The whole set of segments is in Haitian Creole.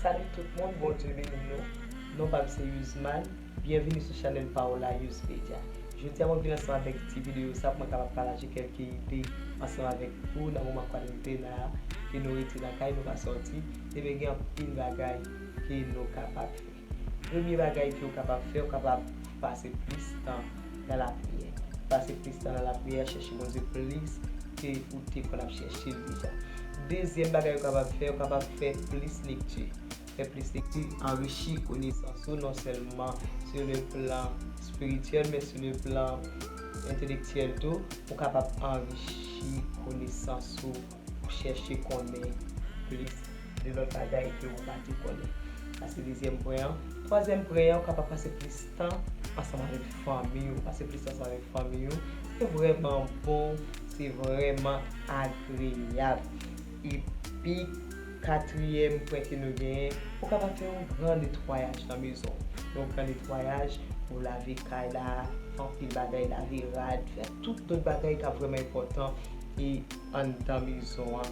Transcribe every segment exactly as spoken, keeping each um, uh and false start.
Salut tout moun, Bondye beni nou. Non pa m se Yuzman. Byenvini sou chanèl Paola Yuz Media. Jodi a mwen vin ansanm avèk ti videyo sa pou mwen kapab pataje kèlke ide ansanm avèk ou nan moman kwarantèn la ke nou rete lakay, nou pa sòti. Ebyen gen anpil bagay ke nou kapab fè. Premye bagay ke w kapab fè, w kapab pase plis tan nan lapriyè. Pase plis tan nan lapriyè, chèche Bondye plis ke ou te konn ap chèche l deja. Dezyèm bagay ou kapab fè, ou kapab fè plis lekti. Fè plis lekti, anrichi konesans ou non sèlman sur le plan spirituel, men sur le plan intellectuel tou. Ou kapab anrichi konesans ou, chèche konnen plis de lòt bagay ke ou pa te konnen. Sa se dezyèm pwen an. Twazyèm pwen an, ou kapab pase plis tan ansanm avèk fanmi w. Pase plis tan ansanm avèk fanmi w. Se vrèman bon, se vrèman agreyab. Epi, katriyèm pwen ke nou genyen, ou kapab fè yon gran netwayaj nan mezon. Yon gran netwayaj, ou lave kay la, fè anpil bagay, lave rad, fè tout lòt bagay k ap vrèman enpòtan e anndan mezon an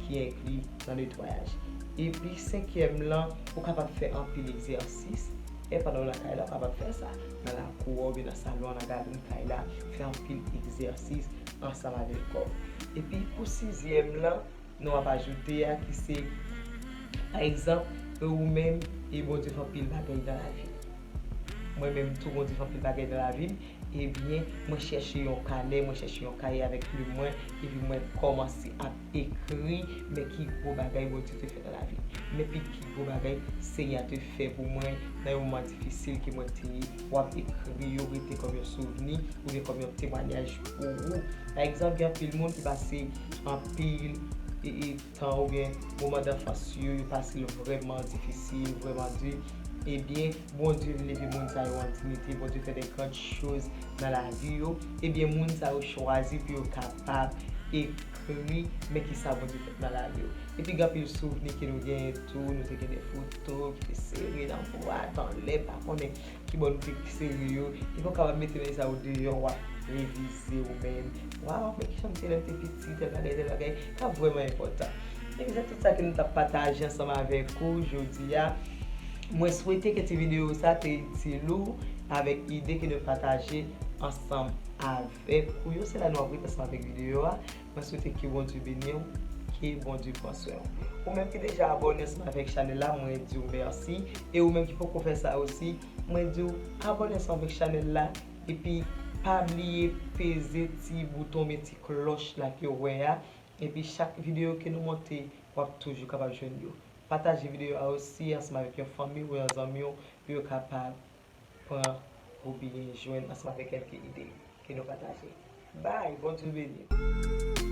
ki enkli nan netwayaj. Epi senkyèm lan, ou kapab fè anpil egzèsis. E pandan w lakay la, ou kapab fè sa nan lakou a oubyen nan salon an, nan galeri kay la. Fè anpil egzèsis ansanm avèk kò w. Epi pou sizyèm lan, nou ap ajoute a ki se, pa egzanp, ou menm e Bondye fè anpil bagay nan lavi w. Mwen menm tou, Bondye fè anpil bagay nan lavi m. Ebyen, mwen chèche yon kanè, mwen chèche yon kaye avèk plim mwen, epi mwen kòmanse ap ekri, men ki gwo bagay Bondye te fè nan lavi m. Men pi ki gwo bagay Senyè a te fè pou mwen nan yon moman difisil ke mwen te ye. W ap ekri yo rete kòm yon souvni oubyen kòm yon temwayaj pou ou. Pa egzanp, gen anpil moun ki pase anpil e, e, tan oubyen moman danfans yo, yo pase l vrèman difisil, vrèman di. Ebyen, Bondye vin leve moun sa yo an diyite, Bondye fè de grandes choses nan lavi yo. Ebyen, moun sa yo chwazi pou yo kapab ekri, men ki sa Bondye fè nan lavi yo. Epi, gen anpil souvni ke nou genyen tou, nou te gen de foto ki te sere nan bwat, anlè, pa konnen ki bò nou te sere yo. Epi, ou kapab mete bagay sa yo deyò, w ap revize ou menm. Waw, men kijan m te lè m te piti, tèl bagay, tèl bagay. Sa vrèman enpòtan. Ebyen, se tout sa ke nou t ap pataje ansanm avèk ou jodi a. Mwen swete ke ti videyo sa te itil ou avèk ide ke nou pataje ansanm avèk ou yo. Se la nou ap rete ansanm avèk videyo a. Mwen swete ke Bondye beni w, ke Bondye pran swen w. Ou menm ki deja abòne ansanm avèk chanèl la, mwen di w mèsi. E ou menm ki poko fè sa osi, mwen di w abòne ansanm avèk chanèl la. Epi pa bliye peze ti bouton, men ti klòch la ke w wè a. Epi chak videyo ke nou monte, w ap toujou kapab jwenn yo. Pataje videyo a osi ansanm avèk yon fanmi w, yon zanmi w, pou yo kapab pran oubyen jwenn ansanm avèk kèlke ide ke nou pataje. Bye, Bondye beni w.